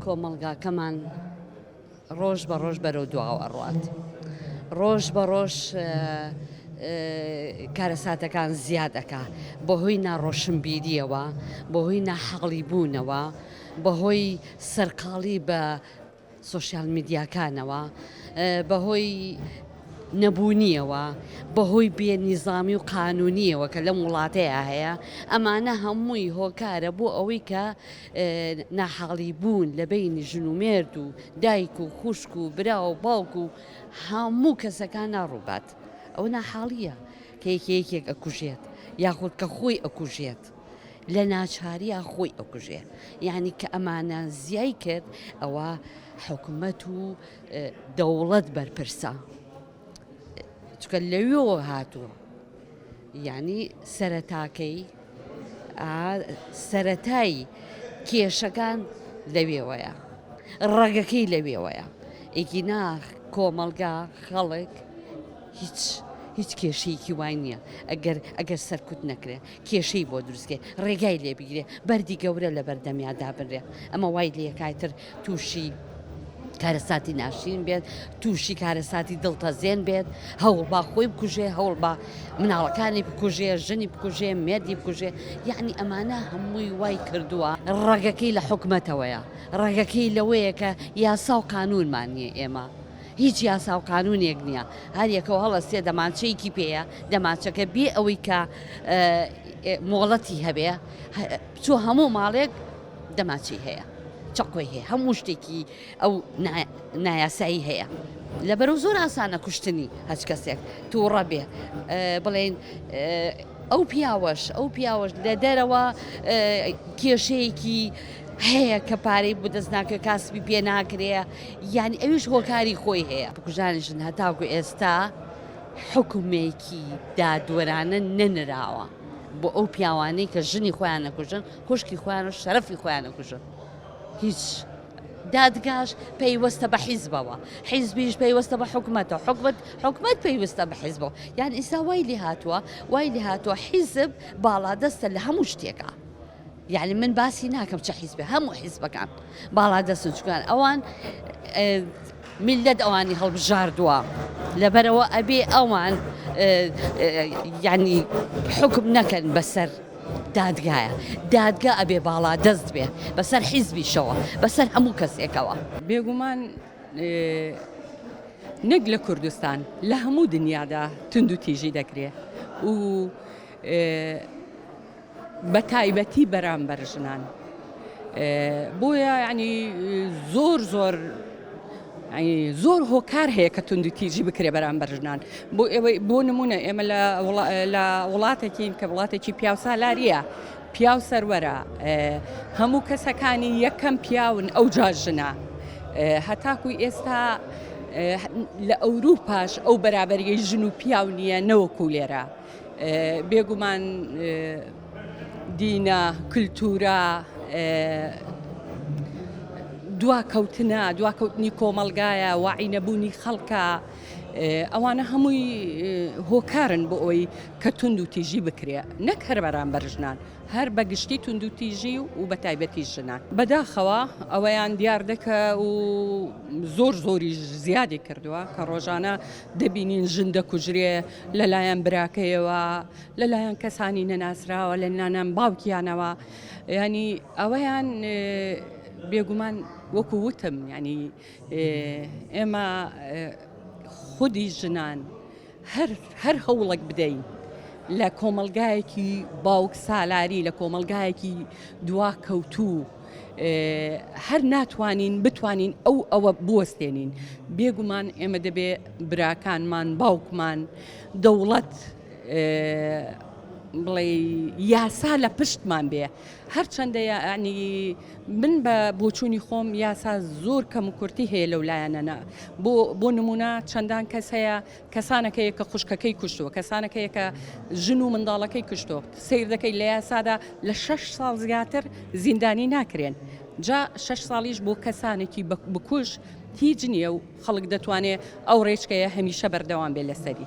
کۆمەڵگاکەمان ڕۆژ بە ڕۆژ بەرەو دواوە ئەڕوات. ڕۆژ بە ڕۆژ کارەساتەکان زیاد ئەکا بەهۆی ناڕۆشنبیریەوە، بەهۆی ناحاڵی بوونەوە، بەهۆی سەرقاڵی بە سۆشیال میدیاکانەوە، بەهۆی نەبوونیەوە، بەهۆی بێ نیزامی و قانونیەوە کە لەم وڵاتەیا هەیە، ئەمانە هەمووی هۆکارە بۆ ئەوەی کە ناحاڵی بوون لە بەینی ژن و مێرد و دایک و خوشک و برا و باوک و هەموو کەسەکانا ڕووبات. ئەوە ناحاڵیە کە یەکێ یەکێک ئەکوژێت یاخود کە خۆی ئەکوژێت. لە ناچاریا خۆی ئەکوژێ. یانی کە ئەمانە زیای کرد ئەوە حکومەت و دەوڵەت بەرپرسە. چونکە لەوێوە هاتووە. یانی سەرەتاکەی سەرەتای کێشەکان لەوێوەیە. ڕەگەکەی لەوێوەیە. ئیگینا کۆمەڵگا خەڵک هیچ هیچ کێشەیەکی وای نییە ئەگەر ئەگەر سەرکوت نەکرێ کێشەی بۆ دروستکێ ڕێگای لێ بگرێ بەردی گەورە لە بەردەمیا دابنرێ ئەمە وای لێکایتر تووشی کارەساتی ناشرین بێت تووشی کارەساتی دڵتەزێن بێت هەوڵ با خۆی بکوژێ هەوڵ با مناڵەکانی بکوژێ ژنی بکوژێ مێردی بکوژێ یعنی ئەمانە هەمووی وای کردووە ڕەگەکەی لە حکومەتەوەیە ڕەگەکەی لەوەیە کە یاسا و قانونمان نییە ئێمە هیچ یاسا و قانونێک نییە هەر یەکەوە هەڵەستێ دەمانچەیەکی پێیە دەمانچەکە بێ ئەوەی کە مۆڵەتی هەبێ بچۆ هەموو ماڵێک دەماچەی هەیە چەقۆی هەیە هەموو شتێکی ئەو نایاسایی هەیە لەبەرو زۆر ئاسانە کوشتنی هەچ کەسێک تووڕە بێ بڵێن ئەو پیاوەش ئەو پیاوەش لە دەرەوە کێشەیەکی هەیە کە پارەی بۆ دەست ناکە کاسبی پێ ناکرێ یعنی ئەویش هۆکاری خۆی هەیە بکوژانی ژن هەتاکو ئێستا حکومێکی دادوەرانە نەنراوە بۆ ئەو پیاوانەی کە ژنی خۆیان نەکوژن خوشکی خۆیان و شەرەفی خۆیان ئەکوژن هیچ دادگاش پەیوەستە بە حیزبەوە حیزبیش پەیوەستە بە حکومەتەوە حکومەت حکومەت پەیوەستە بە حیزبەوە یان ئیستا وای لێ هاتووە وای لێ هاتووە حیزب باڵادەستە لە هەموو شتێکا یعنی من باسی ناکەم چە حیزبێ هەموو حیزبەکان باڵادەستن چکان ئەوان میللەت ئەوانی هەڵبژاردووە لەبەرئەوە ئەبێ ئەوان یانی حوکم نەکەن بەسەر دادگایە دادگا ئەبێ باڵا دەست بێ بەسەر حیزبیشەوە بەسەر هەموو کەسێکەوە. بێگومان نەک لە کوردستان لە هەموو دنیادا توندوتیژی دەکرێ و بە تایبەتی بەرامبەر ژنان بۆیە ینی زۆر زۆر زۆر هۆکار هەیە کە توندوتیژی بکرێ بەرامبەر ژنان بۆ ئێوەی بۆ نمونە ئێمە لە وڵاتێکین کە وڵاتێکی پیاوسالاریە پیاو سەروەرە هەموو کەسەکانی یەکەم پیاون ئەو جا ژنە هەتاکو ئێستا لە ئەوروپاش ئەو بەرابەریەی ژن و پیاو نییە نەوەکو لێرە بێگومان دینە، کلتورە، دواکەوتنە، دواکەوتنی کۆمەڵگایە، واعی نەبوونی خەڵکە، ئەوانە هەمووی هۆکارن بۆ ئەوەی کە توندوتیژی بکرێ نەک هەر بەرامبەر ژنان هەر بە گشتی توندوتیژی و بە تایبەتی ژنان. بەداخەوە ئەوەیان دیاردەکە و زۆر زۆریش زیادی کردووە کە ڕۆژانە دەبینین ژن دەکوژرێ لەلایەن براکەیەوە، لەلایەن کەسانی نەناسراوە، لەلایەن باوکیانەوە، یانی ئەوەیان بێگومان وەکو وتم یانی ئێمە خودی ژنان هەر هەر هەوڵێک بدەین لە کۆمەڵگایەکی باوک سالاری لە کۆمەڵگایەکی دواکەوتوو هەر ناتوانین بتوانین ئەو ئەوە بوەستێنین بێگومان ئێمە دەبێ براکانمان باوکمان دەوڵەت بڵێ یاسا لە پشتمان بێ هەرچەندە ینی من بە بۆچوونی خۆم یاسا زۆر کەم و کورتی هەیە لەو لایەنەنە بۆ بۆ نمونە چەندان کەس هەیە کەسانەکەیە کە خوشکەکەی کوشتووە کەسانەکەیە کە ژن و منداڵەکەی کوشتووە سەیر دەکەی لە یاسادا لە شەش ساڵ زیاتر زیندانی ناکرێن جا شەش ساڵیش بۆ کەسانێکی بکوژ هیچ نییە و خەڵک دەتوانێ ئەو ڕێچکەیە هەمیشە بەردەوام بێ لەسەری.